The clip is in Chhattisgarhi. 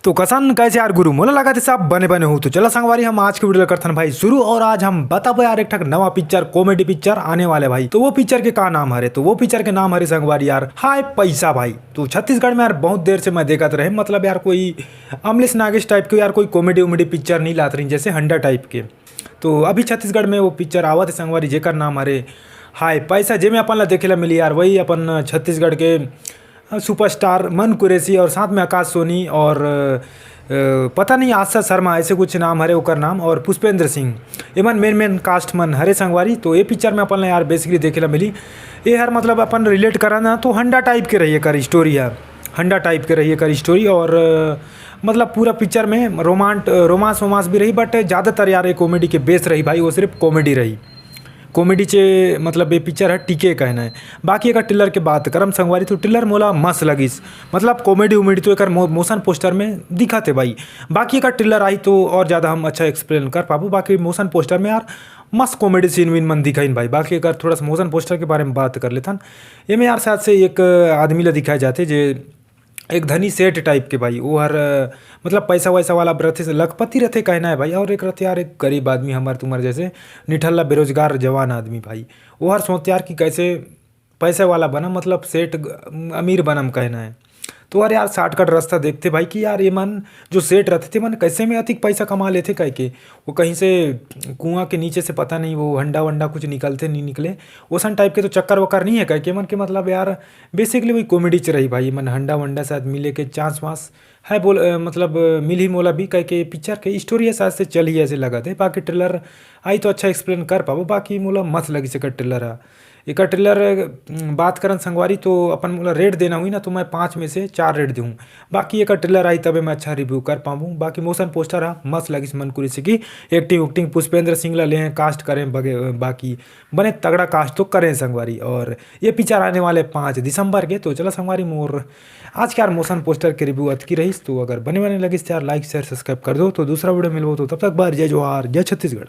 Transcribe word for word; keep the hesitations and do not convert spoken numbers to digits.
तो कसन कैसे यार गुरु, मोला लगत हे सब बने बने हो। तो चला संगवारी, हम आज के video ला करथन भाई शुरू, और आज हम बताबो यार एक ठक नवा पिक्चर, कॉमेडी पिक्चर आने वाले भाई। तो वो पिक्चर के का नाम हरे? तो वो पिक्चर के नाम हरे संगवारी यार हाय पैसा भाई। तो छत्तीसगढ़ में यार बहुत देर से मैं देखत रहे, मतलब यार कोई अमलेश नागेश टाइप के यार कोई कॉमेडी उमेडी पिक्चर नहीं लात रही, जैसे हंडा टाइप के। तो अभी छत्तीसगढ़ में वो पिक्चर आवत हे संगवारी, जेकर नाम हरे हाय पैसा, जेमे अपन ला देखे ला मिली यार वही अपन छत्तीसगढ़ के अ, सुपरस्टार मन कुरैशी और साथ में आकाश सोनी और अ, पता नहीं आशा शर्मा, ऐसे कुछ नाम हरे ओकर नाम, और पुष्पेंद्र सिंह, एमन मेन मेन कास्ट मन हरे संगवारी। तो ये पिक्चर में अपन ला यार बेसिकली देखे ला मिली, ये हर मतलब अपन रिलेट करा ना तो हंडा टाइप के रही एकर स्टोरी है, हंडा टाइप के रही एकर स्टोरी। और अ, मतलब पूरा पिक्चर में रोमांट रोमांस वोमांस भी रही, बट ज़्यादातर यार ये कॉमेडी के बेस रही भाई, वो सिर्फ कॉमेडी रही। कॉमेडी चे मतलब ये पिक्चर है टिके कहना है। बाकी एकर ट्रेलर के बात करम संगवारी, तो ट्रेलर मोला मस्त लगिस। मतलब कॉमेडी उमेडी तो एकर मो-, मोशन पोस्टर में दिखत हे भाई। बाकी एकर ट्रेलर आई तो और ज़्यादा हम अच्छा एक्सप्लेन कर पाबो। बाकी मोशन पोस्टर में यार मस्त कॉमेडी सीन वीन मन दिखाइन भाई। बाकी एकर थोड़ा सा मोशन पोस्टर के बारे में बात कर लेथन। एमे यार शायद से एक आदमी ला दिखाए जाथे जे एक धनी सेठ टाइप के भाई, वो हर अ, मतलब पैसा वैसा वाला रथे, लखपति रथे कहना है भाई। और एक रथे यार एक गरीब आदमी, हमार तुम्हार जैसे निठल्ला बेरोजगार जवान आदमी भाई। वो हर सोचते यार कि कैसे पैसे वाला बना, मतलब सेठ ग-, अमीर बनम कहना है। तो यार यार शॉर्टकट रास्ता देखते भाई कि यार ये मन जो सेठ रहते थे मन कैसे में अधिक पैसा कमा लेते कह के। वो कहीं से कुआं के नीचे से पता नहीं वो हंडा वंडा कुछ निकलते नहीं निकले, ओसन टाइप के तो चक्कर वक्कर नहीं है कह के मन के, मतलब यार बेसिकली वही कॉमेडी च रही भाई। मन हंडा वंडा शायद मिले के चांस वांस है बोल अ, मतलब अ, मिल ही मोला भी कह के पिक्चर के स्टोरी है शायद से चल ही ऐसे लगत हे। बाकी ट्रेलर आई तो अच्छा एक्सप्लेन कर पाबो। बाकी मोला मस्त लगिस एकर ट्रेलर हा। एकर ट्रेलर अ, बात करन संगवारी तो अपन मोला रेट देना हुई ना तो मैं पाँच में से चार रेट दूँ। बाकी एकर ट्रेलर आई तबे मैं अच्छा रिव्यू कर पाऊँ। बाकी मोशन पोस्टर हा मस्त लगिस मन कुरैशी की। एक्टिंग उक्टिंग पुष्पेंद्र सिंह ला ले हैं कास्ट करें बगे बाकी बने तगड़ा कास्ट तो करें संगवारी। और ये पिक्चर आने वाले पाँच दिसंबर के। तो चला संगवारी मोर आज के यार मोशन पोस्टर के रिव्यू अतकी रहिस। तो अगर बने बने लगिस तो यार लाइक शेयर सब्सक्राइब कर दो। तो दूसरा वीडियो मिलबो, तो तब तक बार जय जोहार, जय छत्तीसगढ़।